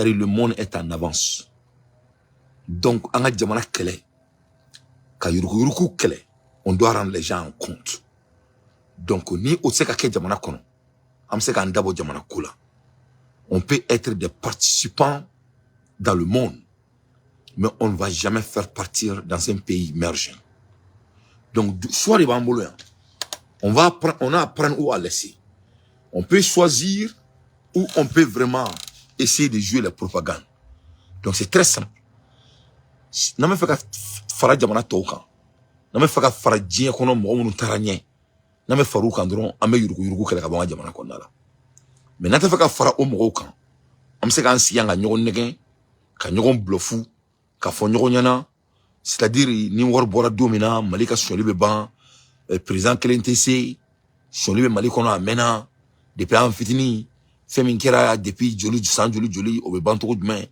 C'est-à-dire, le monde est en avance. Donc an ka jamana kɛlɛ ka yuruguyurugu kɛlɛ, on doit rendre les gens en compte. Donc ni o tɛ se ka kɛ jamana kɔnɔ, an bɛ se k'an dabɔ jamana ko la. On peut être des participants dans le monde, mais on ne va jamais faire partir dans un pays émergent. Donc choix de b'an bolo yan. On va prendre, on a à prendre ou à laisser. On peut choisir ou on peut vraiment essayer de jouer la propagande. Donc c'est très simple. N'an bɛ fɛ ka fara jamana tɔw kan, n'an bɛ fɛ ka fara diɲɛ kɔnɔ mɔgɔ minnu taara ɲɛ, n'an bɛ far'u kan dɔrɔn, an bɛ yuruguyurugu kɛlɛ ka bɔ an ka jamana kɔnɔna la. Mais n'an tɛ fɛ ka fara o mɔgɔw kan, an bɛ se k'an sigi yan ka ɲɔgɔn nɛgɛn, ka ɲɔgɔn bluff, ka fɔ ɲɔgɔn ɲɛna, c'est à dire ni wari bɔra don min na, Mali ka sonyali bɛ ban, président kelen tɛ se sonyali bɛ Mali kɔnɔ. A mɛnna depuis an fitinin. Fɛn min kɛra depuis joli, san joli joli, o bɛ ban cogo jumɛn?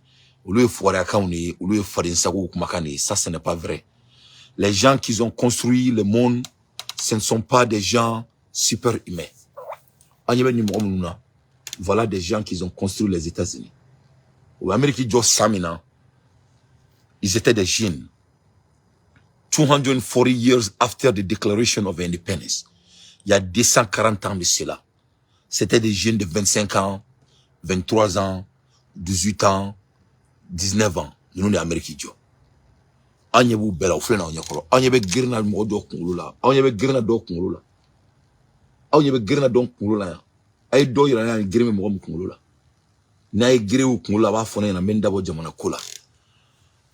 Olu ye fugariyakanw de ye, olu ye fadensagow kumakan de ye. Ça, ce n'est pas vrai. Les gens qui ont construit le monde, ce ne sont pas des gens super humains. An ɲɛ bɛ nin mɔgɔ minnu na, voilà des gens qui ont construit les États-Unis. O bɛ Amérique jɔ san min na, ils étaient des jeunes. 240 years after the Declaration of Independence, il y a 240 ans de cela, c'était des jeunes de 25 ans, 23 ans, 18 ans, 19 ans. Ninnu de ye Amérique jɔ. An ɲɛ b'u bɛɛ la, o filɛ nin ɲɛkɔrɔ. Aw ɲɛ bɛ girinna mɔgɔ dɔw kunkolo la, aw ɲɛ bɛ girinna dɔw kunkolo la, aw ɲɛ bɛ girinna dɔw kunkolo la yan. A ye dɔw yira yan, girin bɛ mɔgɔ min kunkolo la. N'a ye girin u kunkolo la, a b'a fɔ ne ɲɛna, n bɛ n dabɔ jamana ko la.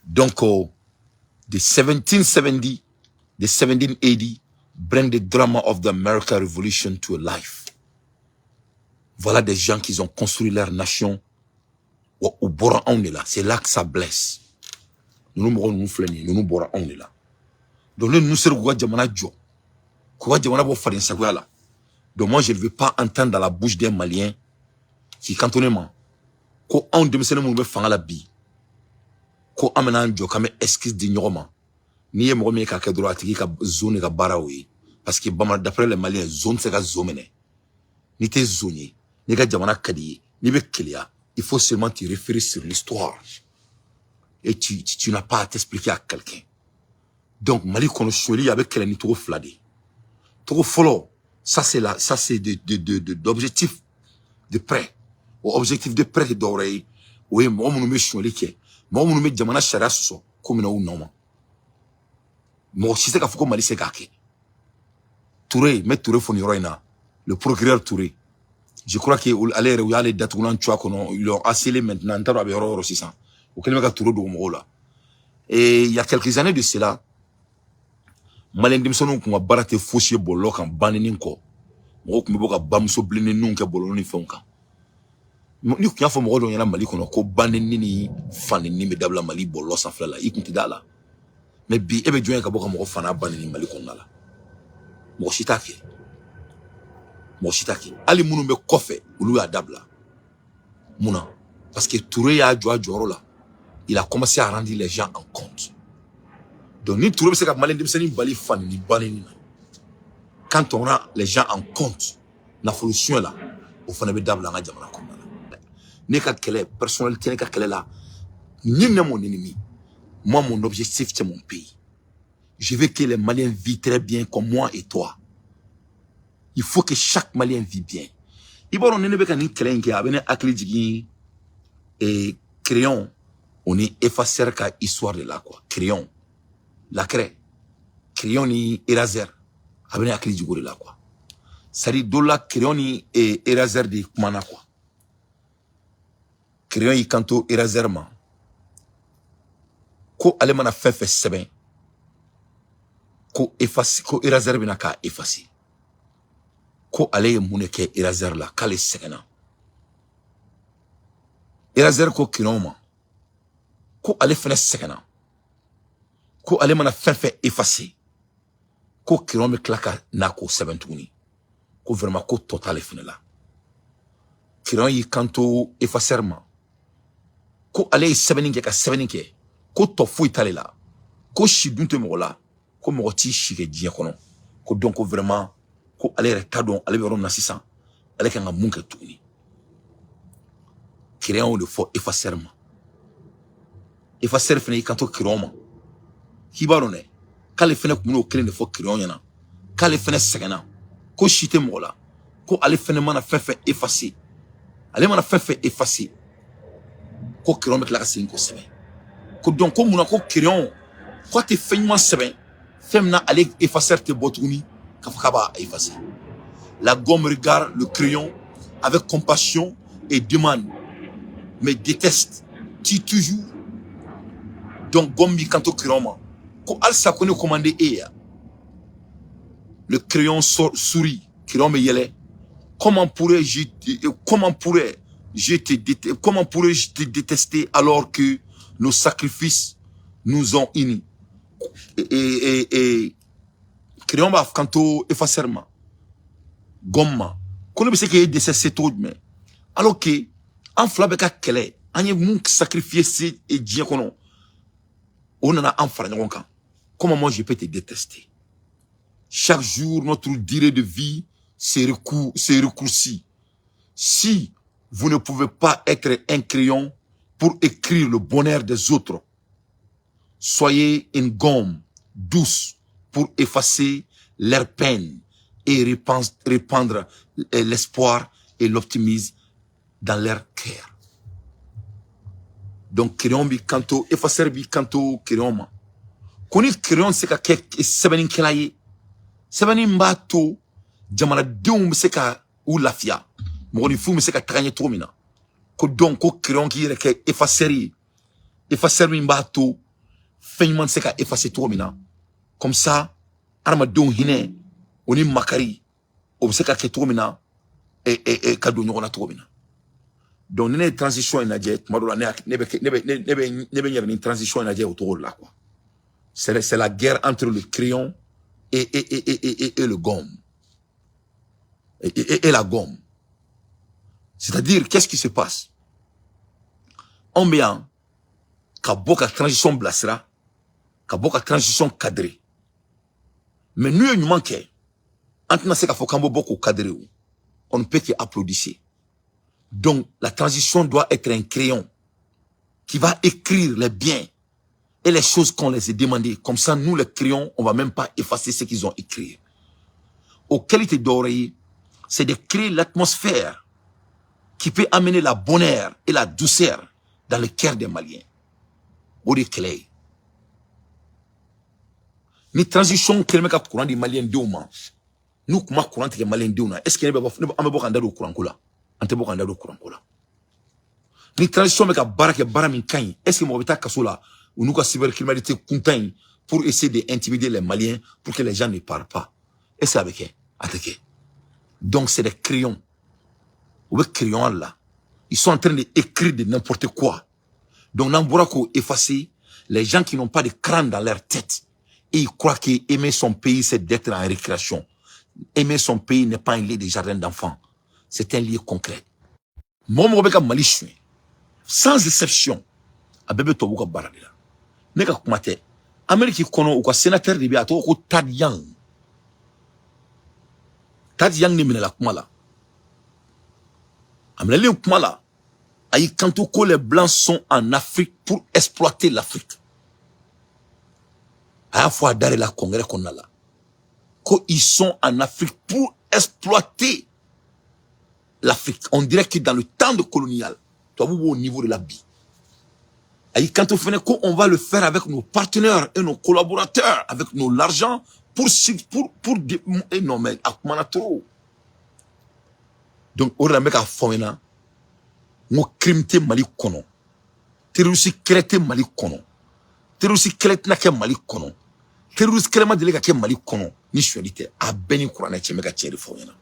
Donc the 1770, the 1780 bring the drama of the American Revolution to life. Voilà des gens qui ont construit leur nation. U bɔra anw de la. C'est là que ça blesse. Ninnu mɔgɔ ninnu filɛ nin ye, ninnu bɔra anw de la. Donc ne ninnu sera k'u ka jamana jɔ, k'u ka jamana bɔ fadensagoya la. Donc moi, je ne veux pas entendre dans la bouche d'un Malien qui kanto ne ma ko anw denmisɛnnin minnu bɛ fanga la bi, ko an bɛna an jɔ k'an bɛ excuse di ɲɔgɔn ma. N'i ye mɔgɔ min ye k'a kɛ dɔrɔn, a tigi ka zon de ka baara o ye, parce que bamanan, d'après les Maliens, zon tɛ se ka zon minɛ. N'i tɛ zon ye, n'i ka jamana ka di ye, n'i bɛ keleya, il faut seulement te référer sur l'histoire et tu n'as pas à t'expliquer à quelqu'un. Donc Mali kɔnɔ, sonyali a bɛ kɛlɛ ni togo fila de ye. Togo fɔlɔ, ça c'est la ça c'est de de de de d'objectif de près. O objectif de près tɛ dɔwɛrɛ ye, o ye mɔgɔ minnu bɛ sonyali kɛ, mɔgɔ minnu bɛ jamana sariya sɔsɔ, ko minɛ u nɔ ma. Mɔgɔ si tɛ k'a fɔ ko Mali se k'a kɛ. Touré, n bɛ Touré fo nin yɔrɔ in na, le procureur Touré. Je crois que ale yɛrɛ, u y'ale datugulan cuwa kɔnɔ, ils l'ont asselé maintenant. N t'a dɔn a bɛ yɔrɔ o yɔrɔ sisan. O kɛlen bɛ ka Touré dogo mɔgɔw la. Et il y a quelques années de cela, Malien denmisɛnninw kun ka baara tɛ fosi ye bɔlɔlɔ kan banni kɔ. Mɔgɔw tun bɛ bɔ ka bamuso bilenninw kɛ bɔlɔlɔ ni fɛnw kan. Ni kun y'a fɔ mɔgɔ dɔw ɲɛna Mali kɔnɔ ko banni ni fanini bɛ dabila Mali bɔlɔlɔ sanfɛla la, i kun tɛ da la. Mais bi, e bɛ jɔn ye ka bɔ ka mɔgɔ fana banni Mali kɔnɔna la? Mɔgɔ si t'a kɛ, mɔgɔ si t'a kɛ. Hali minnu bɛ kɔfɛ, olu y'a dabila. Mun na? Parce que Touré y'a jɔ a jɔyɔrɔ la, il a commencé à rendre les gens en compte. Donc ni Touré bɛ se ka Malien denmisɛnnin bali fani ni banni na, quand on rend les gens en compte nafolo suɲɛ la, o fana bɛ dabila an ka jamana kɔnɔna la. Ne ka kɛlɛ personnalité, ne ka kɛlɛ la, nul n'est mon ennemi. Moi, mon objectif, c'est mon pays. Je veux que les Maliens vivent très bien comme moi et toi. Il faut que chaque Malien vive bien. I b'a dɔn, ni ne bɛ ka nin kɛlɛ in kɛ, a bɛ ne hakili jigin crayon o ni effaceur ka histoire de la quoi. Crayon, la craie, crayon ni eraser, a bɛ ne hakili jigin o de la quoi. C'est à dire, dɔ la, crayon ni eraser de kumana quoi. Crayon y'i kanto eraser ma ko ale mana fɛn fɛn sɛbɛn, ko efface, ko eraser bɛna k'a effacer. Ko ale ye mun de kɛ eraser la k'ale sɛgɛnna? Eraser ko crayon ma ko ale fɛnɛ sɛgɛnna, ko ale mana fɛn fɛn effacer, ko crayon bɛ tila ka na k'o sɛbɛn tuguni, ko vraiment ko tɔ t'ale fɛnɛ la. Crayon y'i kanto effaceur ma ko ale ye sɛbɛnni kɛ ka sɛbɛnni kɛ, ko tɔ foyi t'ale la, ko si dun tɛ mɔgɔ la, ko mɔgɔ t'i si kɛ diɲɛ kɔnɔ, ko donc ko vraiment ko ale yɛrɛ t'a dɔn ale bɛ yɔrɔ min na sisan, ale kan ka mun kɛ tuguni. Crayon de fɔ effaceur ma. Effaceur fɛnɛ y'i kanto crayon ma k'i b'a dɔn dɛ, k'ale fɛnɛ kun bɛn'o kelen de fɔ crayon ɲɛna, k'ale fɛnɛ sɛgɛnna, ko si tɛ mɔgɔ la, ko ale fɛnɛ mana fɛn fɛn effacer, ale mana fɛn fɛn effacer, ko crayon bɛ tila ka segin k'o sɛbɛn. Ko donc ko munna ko crayon ko a tɛ fɛn ɲuman sɛbɛn fɛn min na, ale effaceur tɛ bɔ tuguni k'a fɔ k'a b'a effacer. La gomme regarde le crayon avec compassion et demande: me détestes-tu toujours? Donc gomme b'i kanto crayon ma ko halisa ko ne commandé e ya. Le crayon sourit, crayon bɛ yɛlɛ. Comment pourrais-je te détester alors que nos sacrifices nous ont unis? Et crayon b'a kanto effaceur ma, gomme ma, ko ne bɛ se k'e détester cogo jumɛn alors que an fila bɛ ka kɛlɛ, an ye mun sacrifier se diɲɛ kɔnɔ, o nana an fara ɲɔgɔn kan? Comment moi je peux te détester? Chaque jour, notre durée de vie se raccourcit. Si vous ne pouvez pas être un crayon pour écrire le bonheur des autres, soyez une gomme douce pour effacer leur peine et répandre l'espoir et l'optimisme dans leur cœur. Donc, crayon bi kanto, effaceur bi kanto crayon ma. Ko ni crayon se ka kɛ sɛbɛnnikɛla ye, sɛbɛnni min b'a to jamanadenw bɛ se ka u lafiya, mɔgɔninfinw bɛ se ka taga ɲɛ cogo min na, ko donc ko crayon k'i yɛrɛ kɛ effaceur ye, effaceur min b'a to fɛn ɲuman tɛ se ka effacer cogo min na, comme ça adamadenw hinɛ o ni makari o bɛ se ka kɛ cogo min na, ka don ɲɔgɔn na cogo min na. Donc ni ne ye transition in lajɛ, tuma dɔ la ne bɛ n yɛrɛ ni transition in lajɛ o cogo de la quoi. C'est la guerre entre le crayon et le gomme et la gomme. C'est-à-dire, qu'est-ce qui se passe? Anw bɛ yan ka bɔ ka transition bilasira, ka bɔ ka transition cadrer, mais n'u ye ɲuman kɛ, an tɛna se k'a fɔ k'an bɛ bɔ k'o cadrer o. On ne peut que applaudir. Donc la transition doit être un crayon qui va écrire les biens et les choses qu'on les a demandées. Comme ça, nous les crayons, on va même pas effacer ce qu'ils ont écrit. O qualité d'oreille, c'est de créer l'atmosphère qui peut amener la bonheur et la douceur dans le cœur des Maliens. O de kɛlɛ ye. Ni transition kɛlen bɛ ka courant di Malien denw ma, n'u kun ma courant tigɛ Malien denw na, est ce que ne bɛ bɔ, an bɛ bɔ k'an da don courant ko la? An tɛ bɔ k'an da don courant ko la. Ni transition bɛ ka baara kɛ, baara min ka ɲi, est ce que mɔgɔ bɛ taa kaso la u n'u ka cybercriminalité kuntan in pour essayer d'intimider les Maliens pour que les gens ne parlent pas? Est ce que a bɛ kɛ? A tɛ kɛ. Donc c'est des crayons, u bɛ crayon la, ils sont en train d'écrire de n'importe quoi. Donc n'an bɔra k'o effacer, les gens qui n'ont pas de crâne dans leur tête et ils croient que aimer son pays, c'est d'être en récréation. Aimer son pays n'est pas un lieu de jardin d'enfants, c'est un lieu concret. Mɔgɔ mɔgɔ bɛ ka Mali suɲɛ, sans exception, a bɛɛ bɛ tubabu ka baara de la. Ne ka kuma tɛ. Amérique kɔnɔ, u ka sénateur de bɛ yen, a tɔgɔ ko Todd Young. Todd Young de minɛla kuma la. A minɛlen kuma la, a y'i kanto ko les blancs sont en Afrique pour exploiter l'Afrique. A y'a fɔ a da de la congrès kɔnɔna la ko ils sont en Afrique pour exploiter l'Afrique. On dirait que dans le temps de colonial, tubabu b'o niveau de la bi. A y'i kanto fɛnɛ ko on va le faire avec nos partenaires et nos collaborateurs, avec nos l'argent pour et non, mais a kumana trop. Donc o de la n bɛ k'a fɔ aw ɲɛna n ko crime tɛ Mali kɔnɔ, terroriste kɛlɛ tɛ Mali kɔnɔ, terroriste kɛlɛ tɛna kɛ Mali kɔnɔ, terroriste kɛlɛ ma deli ka kɛ Mali kɔnɔ ni sonyali tɛ. A bɛɛ ni kuranɛ cɛ, n bɛ ka tiɲɛ de fɔ aw ɲɛna.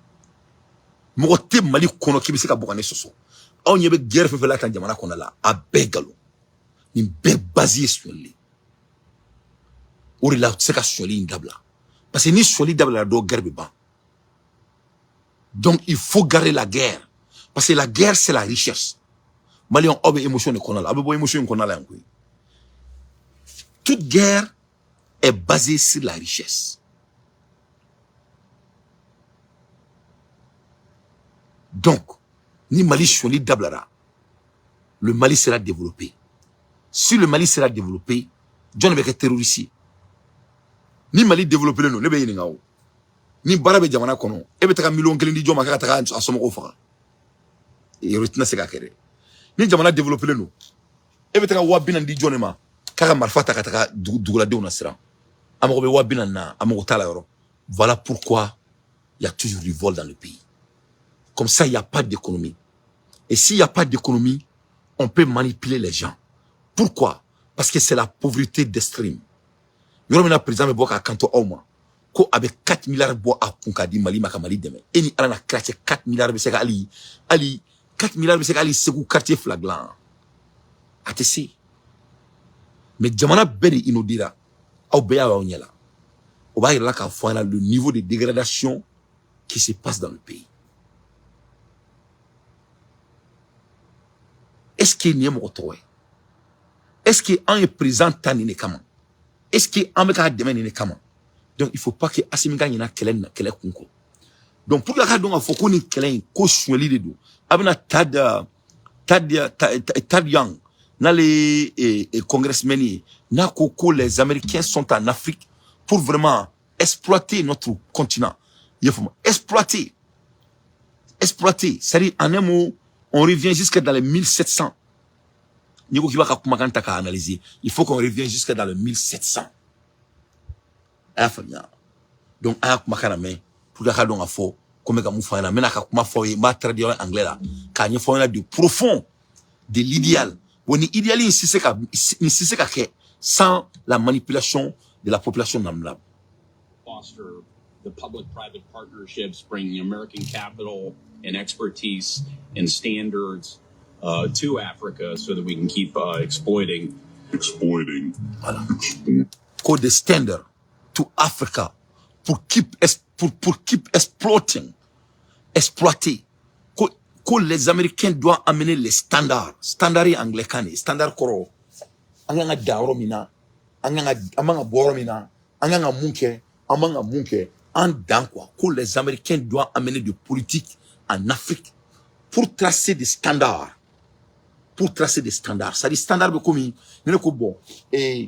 Mɔgɔ tɛ Mali kɔnɔ k'i bɛ se ka bɔ ka ne sɔsɔ. Aw ɲɛ bɛ guerre fɛn fɛn la tan jamana kɔnɔ la, a bɛɛ nkalon. Nin bɛɛ base ye sonyali de. O de la u tɛ se ka sonyali in dabila, parce que ni sonyali dabilala dɔrɔn, guerre bɛ ban. Donc il faut garder la guerre, parce que la guerre, c'est la richesse. Maliyɛnw, aw bɛ émotion de kɔnɔ la, aw bɛ bɔ émotion in kɔnɔna la yan koyi. Toute guerre est basée sur la richesse. Donc ni Mali sonyali dabilara, Le Mali sera développé. Si le Mali sera développé, jɔn de bɛ kɛ terroriste ye? Ni Mali développé don, ne bɛ ɲininka o. Ni baara bɛ jamana kɔnɔ, e bɛ taga miliyɔn 1 di jɔn ma k'a ka taga a somɔgɔw faga? Yɔrɔ tɛna se ka kɛ dɛ. Ni jamana développé don, e bɛ taga 40 000 di jɔn de ma k'a ka marifa ta ka taga duguladenw na siran? A mago bɛ 40 000 na, a mago t'a la yɔrɔ. Voilà pourquoi il y a toujours du vol dans le pays. Comme ça, il n'y a pas d'économie. Et s'il n'y a pas d'économie, on peut manipuler les gens. Pourquoi? Parce que c'est la pauvreté d'extrême. Yɔrɔ min na président bɛ bɔ k'a kanto aw ma ko a bɛ 4 milliards bɔ a kun k'a di Mali ma ka Mali dɛmɛ. E ni Ala na kira cɛ, 4 milliards bɛ se ka hali 4 milliards bɛ se ka hali Segu quartier fila dilan? A tɛ se. Mais jamana bɛɛ de inondera, aw bɛɛ y'a y'aw ɲɛ la. O b'a yira la k'a fɔ an ɲɛna le niveau de dégradation qui se passe dans le pays. Est-ce que nin ye mɔgɔ tɔgɔ ye? Est-ce que an ye président ta nin de kama? Est-ce que an bɛ k'a dɛmɛ nin de kama? Donc il faut pas que Assimi ka ɲina kɛlɛ nin kɛlɛ kun kɔ. Donc pour que a ka dɔn k'a fɔ ko nin kɛlɛ in ko sonyɛli de don, a bɛna Todd Young, n'ale ye congressman ye, n'a ko ko les Américains sont en Afrique pour vraiment exploiter notre continent. I y'a faamu? Exploiter, exploiter, c'est-à-dire, en un mot, on revient jusque dans les 1700. N'i ko k'i b'a ka kumakan ta k'a analyser, il faut qu'on revienne jusque dans le 1700. A y'a faamuya? Donc a y'a kumakan lamɛn pour que a ka dɔn ka fɔ ko n bɛ ka mun fɔ a ɲɛna. N bɛna ka kuma fɔ aw ye, n b'a traduire anglais la k'a ɲɛfɔ aw ɲɛna de profond de l'idéal. Bon, ni idéal in si se ka nin si se ka kɛ sans la manipulation de la population lambda. Foster the public-private partnerships, bringing American capital and expertise and standards to Africa so that we can keep exploiting. Exploiting. Voilà. Code the standard to Africa pour keep exploiting, exploiter. Que les Américains doivent amener les standards. Standard ye anglais kan de ye. Standard kɔrɔ, an kan ka dan yɔrɔ min na, an kan ka, an man ka bɔ yɔrɔ min na, an kan ka mun kɛ, an man ka mun kɛ, an dan quoi. Que les Américains doivent amener des politiques en Afrique pour tracer des standards. Pour tracer des standards. C'est-à-dire standard bɛ komi ni ne ko bon, nin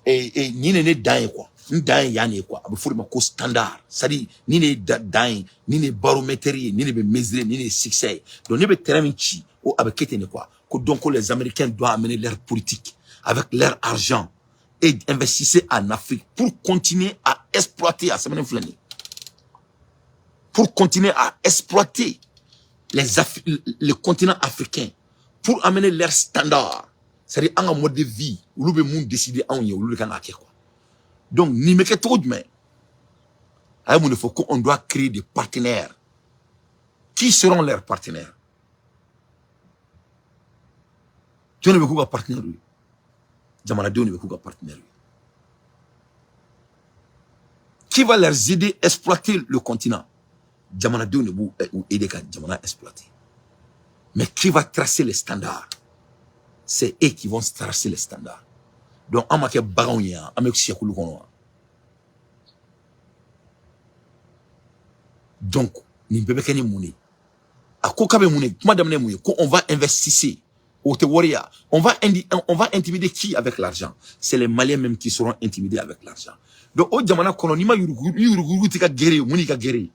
de ne dan ye quoi. N dan ye yan de ye quoi. A bɛ fɔ o de ma ko standard. C'est-à-dire nin de ye dan ye, nin de ye baromètre ye, nin de bɛ mesurer, nin de ye succès ye. Donc ne bɛ terrain min ci, o a bɛ kɛ ten de quoi. Ko donc ko les Américains doivent amener leur politique avec leur argent et investir en Afrique pour continuer à exploiter, a sɛbɛnnen filɛ nin ye. Pour continuer à exploiter le continent africain, pour amener leur standard. C'est-à-dire an ka mode de vie, olu bɛ mun décider anw ye, olu de kan k'a kɛ quoi. Donc nin bɛ kɛ cogo jumɛn? A ye mun de fɔ? Ko on doit créer des partenaires. Qui seront leurs partenaires? Jɔn de bɛ k'u ka partenaire ye? Jamanadenw de bɛ k'u ka partenaire ye. Qui va leur aider à exploiter le continent? Jamanadenw de b'u aider ka jamana exploiter. Mais qui va tracer les standards? C'est eux qui vont tracer les standards. Donc an ma kɛ baganw ye yan, an bɛ sɛkulu kɔnɔ wa? Donc nin bɛɛ bɛ kɛ ni mun de ye? A ko k'a bɛ mun de? Kuma daminɛ ye mun ye? Ko on va investir. O tɛ wari ya. On va intimider qui avec l'argent? C'est les Maliens même qui seront intimidés avec l'argent. Donc o jamana kɔnɔ, n'i ma yurugu, ni yuruguyurugu t'i ka guerre ye, mun y'i ka guerre ye?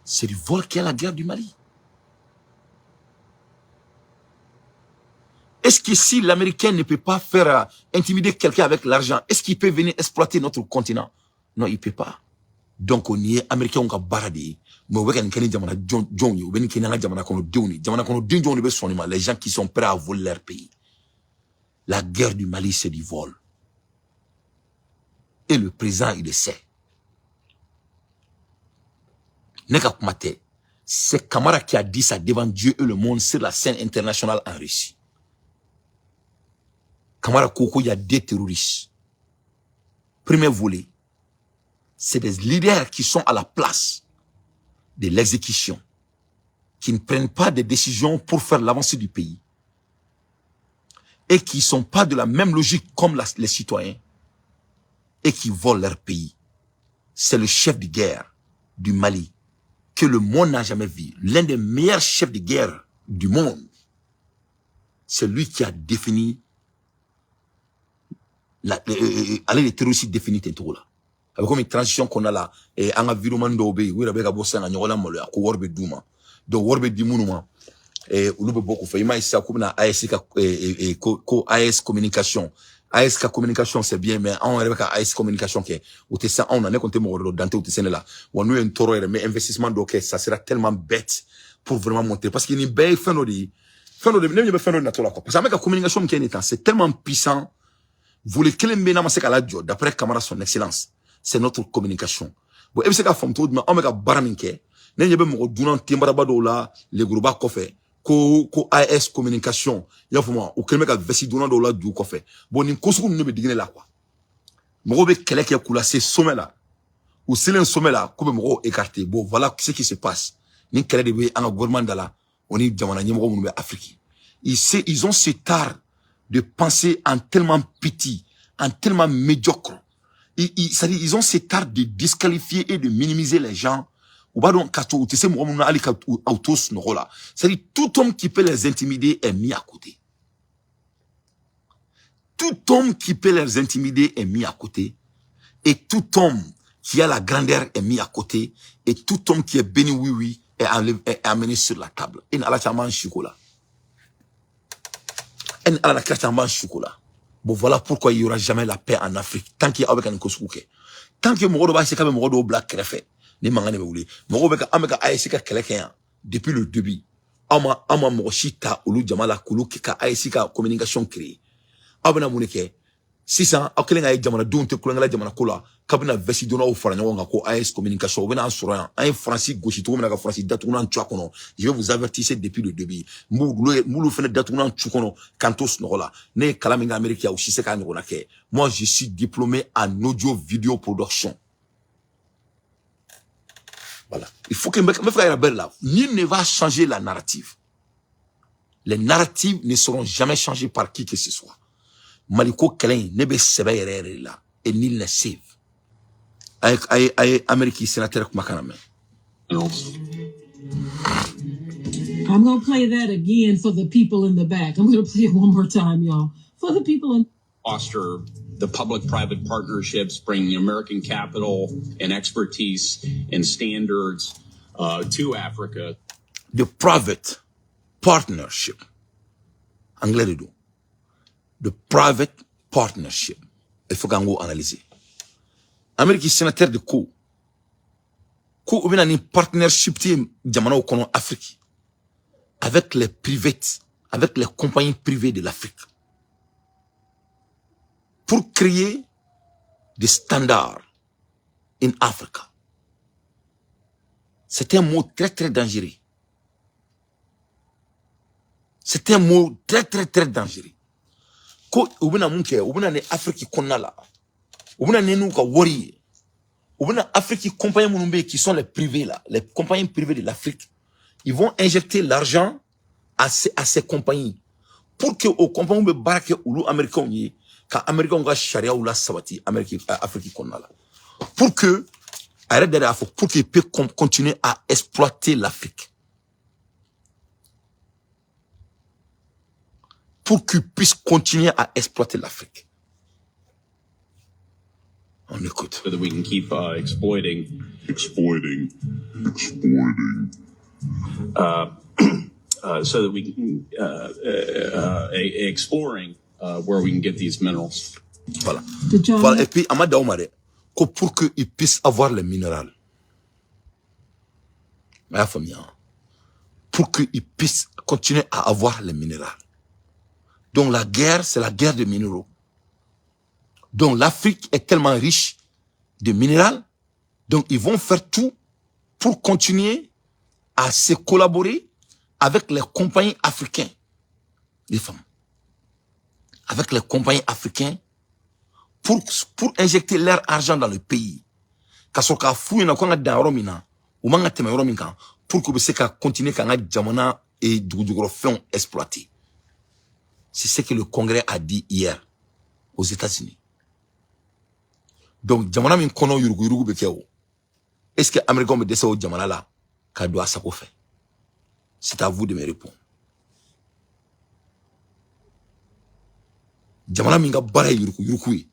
C'est du vol qui est la guerre du Mali. Est-ce que si l'Américain ne peut pas faire intimider quelqu'un avec l'argent, est-ce qu'il peut venir exploiter notre continent? Non, il peut pas. Donc on y est, Américain ka baara de ye. Mais u bɛ ka nin kɛ ni jamana jɔnw ye, u bɛ nin kɛ n'an ka jamana kɔnɔdenw de ye. Jamana kɔnɔden jɔnw de bɛ sɔn nin ma? Les gens qui sont prêts à voler leur pays. La guerre du Mali, c'est du vol. Et le président, il le sait. Ne ka kuma tɛ. C'est Kamara qui a dit ça devant Dieu et le monde sur la scène internationale en Russie. Kamara ko il y a des terroristes. Premier volet, c'est des leaders qui sont à la place de l'exécution, qui ne prennent pas des décisions pour faire l'avancée du pays et qui ne sont pas de la même logique comme les citoyens et qui volent leur pays. C'est le chef de guerre du Mali que le monde n'a jamais vu. L'un des meilleurs chefs de guerre du monde. C'est lui qui a défini la, ale de terroriste défini ten cogo la. A bɛ komi transition kɔnɔna la, an ka vidéoman dɔw bɛ yen, u yɛrɛ bɛ ka bɔ sisan ka ɲɔgɔn lamaloya ko wari bɛ d'u ma. Donc wari bɛ di minnu ma, olu bɛ bɔ k'o fɛ. I m'a ye sisan k'u bɛna AES ka ko AES communication. AES ka communication, c'est bien, mais anw yɛrɛ bɛ ka AES communication kɛ, o tɛ se anw na. Ne kɔni tɛ mɔgɔ wɛrɛ dɔn, Dante, o tɛ se ne la. Wa n'u ye n tɔɔrɔ yɛrɛ, n bɛ investissement dɔ kɛ, ça sera tellement bête pour vraiment montrer, parce que nin bɛɛ ye fɛn dɔ de ye, fɛn dɔ de ne ɲɛ bɛ fɛn dɔ de natɔ la quoi, parce que an bɛ ka communication min kɛ nin tan, c'est tellement puissant. Volet kelen bɛ n'a ma se k'a lajɔ, d'après Camara, son excellence, c'est notre communication. Bon, e bɛ se ka faamu cogo jumɛn anw bɛ ka baara min kɛ? Ne ɲɛ bɛ mɔgɔ dunan tenbaraba dɔw la leguruba kɔfɛ ko AES communication, i y'a faamu, u kɛlen bɛ ka veste donna dɔw la dugu kɔfɛ. Bon, nin ko sugu ninnu bɛ digi ne la quoi. Mɔgɔw bɛ kɛlɛ kɛ k'u lase sommet la, u selen sommet la, k'u bɛ mɔgɔw écarter. Bon, voilà ce qui se passe. Nin kɛlɛ de bɛ an ka gouvernement da la, o ni jamana ɲɛmɔgɔ minnu bɛ Afrique. Ils ont cet art de penser en tellement petit, en tellement médiocre. C'est-à-dire, ils ont cet art de disqualifier et de minimiser les gens. U b'a dɔn k'a to u tɛ se mɔgɔ minnu na hali ka u to sunɔgɔ la. C'est-à-dire, tout homme qui peut les intimider est mis à côté. Tout homme qui peut les intimider est mis à côté. Et tout homme qui a la grandeur est mis à côté. Et tout homme qui est béni, oui, est, enlevé, est amené sur la table. Et ala caman siko la. E ni ala na kira caman siko la. Bon, voilà pourquoi il n'y aura jamais la paix en Afrique. Tant qu'il y a aw bɛ ka nin ko sugu kɛ. Tant que mɔgɔ dɔ b'a se k'a bɛ mɔgɔ dɔw bila kɛrɛfɛ, ni mankan de bɛ wuli. Mɔgɔw bɛ ka an bɛ ka AES ka kɛlɛ kɛ yan depuis le début. Aw ma mɔgɔ si ta olu jama la k'olu kɛ ka AES ka communication créer. Aw bɛna mun de kɛ sisan? Aw kɛlen k'a ye jamanadenw tɛ kulonkɛ la jamana ko la, k'a bɛna veste donnaw fara ɲɔgɔn kan ko AES communication, u bɛna an sɔrɔ yan. An ye Faransi gosi cogo min na ka Faransi datugunan cu a kɔnɔ, je vais vous avertir depuis le début, n b'olu fana datugunan cu kɔnɔ k'an to sunɔgɔ la. Ne ye kalan min kɛ Amérique yan, u si se k'a ɲɔgɔnna kɛ. Moi, je suis diplômé en audio vidéo production. Voilà, il faut que n bɛ fɛ ka yira bɛɛ de la, nul ne va changer la narrative. Les narratives ne seront jamais changées par qui que ce soit. Maliko kɛlɛ in, ne bɛ sɛbɛ yɛrɛ yɛrɛ de la et nul n'est safe. A ye Amérique sénateur kumakan na mɛn. Minerals. I'm going to play that again for the people in the back. I'm going to play it one more time, y'all. For the people in Foster the public-private partnerships, bringing American capital and expertise and standards to Africa. The private partnership, anglais de don, the private partnership. Il faut k'an k'o analyser. Amérique sénateur de ko u bɛna ni partnership tɛ jamanaw kɔnɔ Afrique avec les privés, avec les compagnies privées de l'Afrique pour créer des standards in Africa. C'est un mot très très dangereux. C'est un mot très très très dangereux. Ko u bɛna mun kɛ? U bɛna ni Afrique kɔnɔna la, u bɛna ni n'u ka wari ye, u bɛna Afrique compagnie minnu bɛ yen qui sont les privés là, les compagnies privées de l'Afrique, ils vont injecter l'argent à ces compagnies pour que o compagnies bɛ baara kɛ olu Américains ye ka Américains ka sariyaw la sabati Amérique, Afrique kɔnɔna la, pour que a yɛrɛ de y'a fɔ, pour qu'ils puissent continuer à exploiter l'Afrique, pour qu'ils puissent continuer à exploiter l'Afrique. On écoute. So that we can keep exploiting, exploiting, exploiting, so that we can exploring where we can get these minerals. Voilà. Did y'all Voilà. Et puis, a ma dan o ma dɛ, ko pour qu'ils puissent avoir les minéraux. A y'a faamuya? Pour qu'ils puissent continuer à avoir les minéraux. Donc la guerre, c'est la guerre des minéraux. Donc l'Afrique est tellement riche de minéraux, donc ils vont faire tout pour continuer à se collaborer avec les compagnies africaines. Les femmes. Avec les compagnies africaines pour injecter leur argent dans le pays. Ka sɔrɔ k'a f'u ɲɛna ko an ka dan yɔrɔ min na, u man ka tɛmɛ yɔrɔ min kan, pour que u bɛ se ka continuer k'an ka jamana et dugujukɔrɔfɛnw exploiter. C'est ce que le Congrès a dit hier aux États-Unis. Donc jamana min kɔnɔ yuruguyurugu bɛ kɛ o. Est-ce que Américains bɛ dɛsɛ o jamana la ka don a sago fɛ? C'est à vous de me répondre. Jamana min ka baara ye yurukuyuruku ye,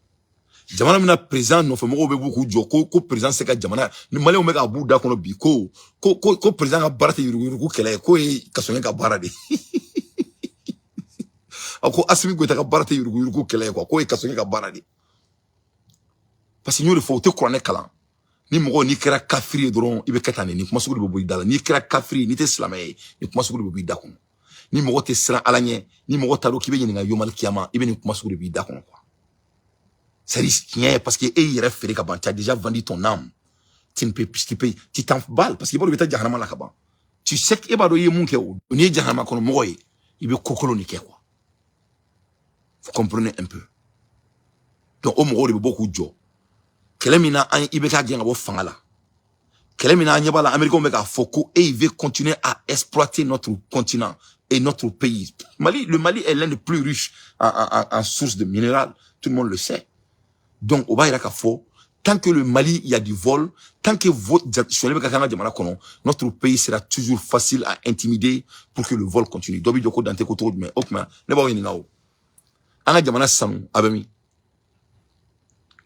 jamana min na président nɔfɛ mɔgɔw bɛ b'u k'u jɔ ko président se ka jamana ni Maliyɛnw bɛ k'a b'u da kɔnɔ bi ko président ka baara tɛ yurukuyuruku kɛlɛ ye, k'o ye kasɔnkɛ ka baara de ye. A ko Assimi Goïta ka baara tɛ yurukuyuruku kɛlɛ ye quoi, k'o ye kasɔnkɛ ka baara de ye. Parce que n y'o de fɔ, u tɛ kuranɛ kalan. Ni mɔgɔ n'i kɛra kafiri ye dɔrɔn, i bɛ kɛ tan de, nin kuma sugu de bɛ bɔ i da la. N'i kɛra kafiri ye, n'i tɛ silamɛ ye, nin kuma sugu de bɛ bɔ i da kɔnɔ. Ni mɔgɔ tɛ siran Ala ɲɛ, ni mɔgɔ t'a dɔn k'i bɛ ɲininka yomali kiyama, i bɛ nin kuma sugu de b'i da kɔnɔ quoi. C'est à dire tiɲɛ, parce que e y'i yɛrɛ feere ka ban, tu as déjà vendu ton âme. Tu ne peux, tu peux, tu t'en balles parce que i b'a dɔn i bɛ taa jahanama la ka ban. Tu sais que e b'a dɔn i ye mun kɛ o, n'i ye jahanama kɔnɔ mɔgɔ ye, i bɛ ko kolon de kɛ quoi. Vous comprenez un peu? Donc o mɔgɔw de bɛ bɔ k'u jɔ kɛlɛ min na, an i bɛ k'a gɛn ka bɔ fanga la. Kɛlɛ min na, an ɲɛ b'a la, Américains bɛ k'a fɔ ko e il veut continuer à exploiter notre continent et notre pays Mali. Le Mali est l'un des plus riches en source de minéraux, tout le monde le sait. Donc o b'a yira k'a fɔ tant que le Mali, il y a du vol, tant que vote sonyali bɛ ka kɛ an ka jamana kɔnɔ, notre pays sera toujours facile à intimider pour que le vol continue. Dɔ bɛ jɔ ko dante ko cogo jumɛn? O tuma ne b'aw ɲininka, o an ka jamana sanu a bɛ min?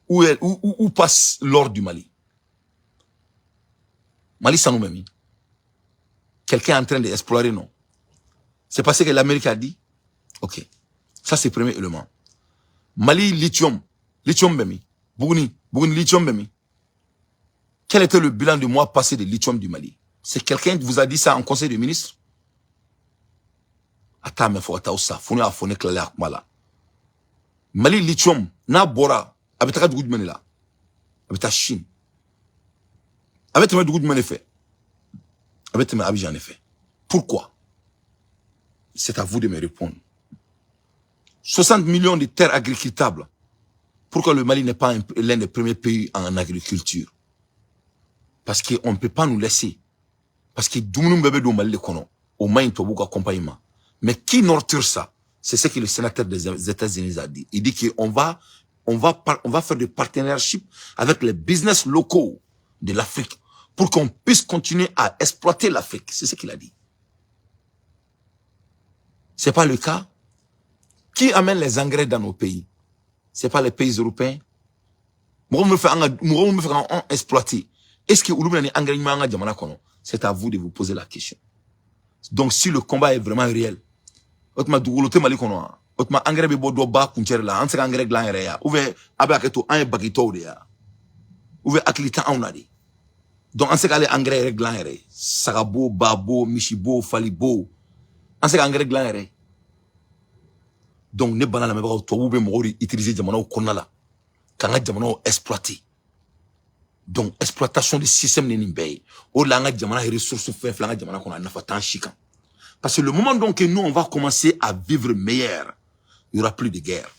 Où est, où, où, où passe l'or du Mali? Mali sanu bɛ min? Quelqu'un est en train d'explorer, non? C'est pas ce que l'Amérique a dit? Ok, ça, c'est le premier élément. Mali lithium, lithium bɛ min? Buguni, Buguni lithium bɛ min? Quel était le bilan du mois passé de lithium du Mali? C'est quelqu'un qui vous a dit ça en conseil de ministre? A t'a mɛn fo ka taa o sa fo ne y'a fɔ, ne tilalen a kuma la. Mali lithium n'a bɔra, a bɛ taga dugu jumɛn de la? A bɛ taa Chine. A bɛ tɛmɛ dugu jumɛn de fɛ? A bɛ tɛmɛ Abidjan de fɛ. Pourquoi? C'est à vous de me répondre. 60 millions de terres agricultables. Pourquoi le Mali n'est pas l'un des premiers pays en agriculture? Parce qu'on ne peut pas nous laisser. Parce que dumuni bɛɛ bɛ don Mali de kɔnɔ, o man ɲi tubabuw ka compagnie ma. Mais qui torture ça? C'est ce que le sénateur des États-Unis a dit. Il dit qu'on va on va faire des partenariats avec les business locaux de l'Afrique pour qu'on puisse continuer à exploiter l'Afrique. C'est ce qu'il a dit. C'est pas le cas. Qui amène les engrais dans nos pays? C'est pas les pays européens. Mɔgɔ min bɛ fɛ an ka, mɔgɔ min bɛ fɛ k'an exploiter, est-ce que olu bɛna ni engrais ɲuman an ka jamana kɔnɔ? C'est à vous de vous poser la question. Donc si le combat est vraiment réel, o tuma dugukolo tɛ Mali kɔnɔ wa? O tuma engrais bɛ bɔ dɔ ba kuncɛ de la, an tɛ se ka engrais dilan an yɛrɛ ye wa? Ou bien a bɛ hakɛ to, an ye bagitɔw de ye wa? Ou bien hakili tɛ anw na de? Donc an tɛ se k'ale engrais yɛrɛ dilan yɛrɛ ye, sagabo, babo, misibo, falibo, an tɛ se ka engrais dilan yɛrɛ ye. Donc ne bana lamɛnbagaw, tubabuw bɛ mɔgɔw de utiliser jamanaw kɔnɔna la k'an ka jamanaw exploiter. Donc exploitation du système de nin bɛɛ ye. O de la, an ka jamana ressources fɛn fɛn an ka jamana kɔnɔ, a nafa t'an si kan. Parce que le moment donc que nous, on va commencer à vivre meilleur, il y aura plus de guerre.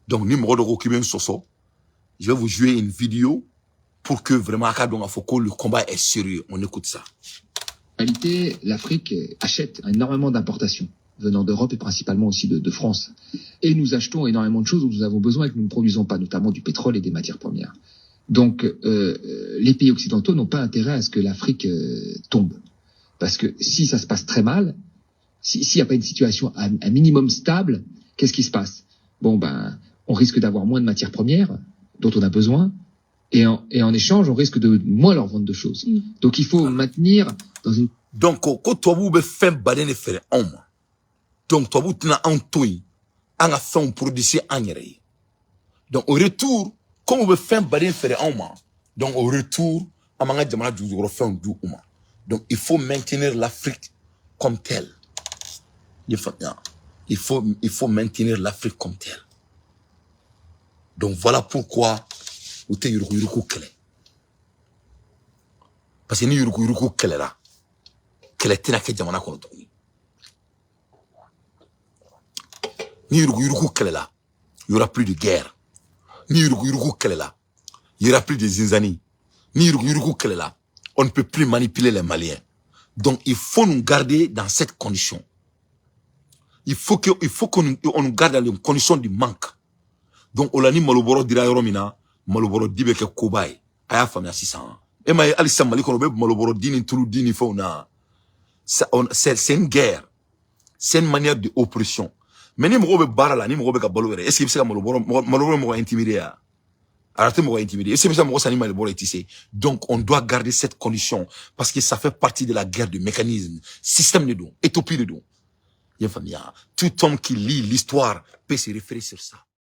Donc ni mɔgɔ dɔ ko k'i bɛ n sɔsɔ, je vais vous jouer une vidéo pour que vraiment a ka dɔn k'a fɔ ko le combat est sérieux. On écoute ça. En réalité, l'Afrique achète énormément d'importations venant d'Europe et principalement aussi de France. Et nous achetons énormément de choses dont nous avons besoin et que nous ne produisons pas, notamment du pétrole et des matières premières. Donc, les pays occidentaux n'ont pas intérêt à ce que l'Afrique tombe. Parce que si ça se passe très mal, s'il n'y a pas une situation un minimum stable, qu'est-ce qui se passe? Bon, ben, on risque d'avoir moins de matières premières dont on a besoin, et en échange, on risque de moins leur vendre de choses. Donc, il faut maintenir dans une Donc ko tubabuw bɛ fɛn baden de feere anw ma. Donc tubabuw tɛna anw to yen an ka fɛnw produire an yɛrɛ ye. Donc au retour, comme u bɛ fɛn baden feere anw ma, donc au retour, an b'an ka jamana dugujukɔrɔ fɛnw di u ma. Donc il faut maintenir l'Afrique comme telle. Il faut maintenir l'Afrique comme telle. Donc voilà pourquoi u tɛ yuruguyurugu kɛlɛ, parce que ni yuruguyurugu kɛlɛla, kɛlɛ tɛna kɛ jamana kɔnɔ tuguni. Ni yuruguyurugu kɛlɛla, il y aura plus de guerre. Ni yuruguyurugu kɛlɛla, il y aura plus de zinzani. Ni yuruguyurugu kɛlɛla, on ne peut plus manipuler les Maliens. Donc il faut nous garder dans cette condition. Il faut qu'on nous, on nous garde dans les conditions du manque. Donc o la, ni malobɔrɔ dira yɔrɔ min na, malobɔrɔ di bɛ kɛ koba ye. A y'a faamuya sisan. E m'a ye, hali sisan Mali kɔnɔ, u bɛ malobɔrɔ di ni tulu di ni fɛnw na. C'est une guerre, c'est une manière de oppression. Mais ni mɔgɔw bɛ baara la, ni mɔgɔw bɛ ka balo yɛrɛ, est ce que i bɛ se ka malobɔrɔ, malobɔrɔ mɔgɔ intimider ya? A tɛ mɔgɔ intimider. Est ce que i bɛ se ka mɔgɔ san ni malobɔrɔ ye? Tɛ se. Donc on doit garder cette condition parce que ça fait partie de la guerre de mécanisme, système de don, utopie de don. I y'a faamuya? Tout homme qui lit l'histoire peut se référer sur ça.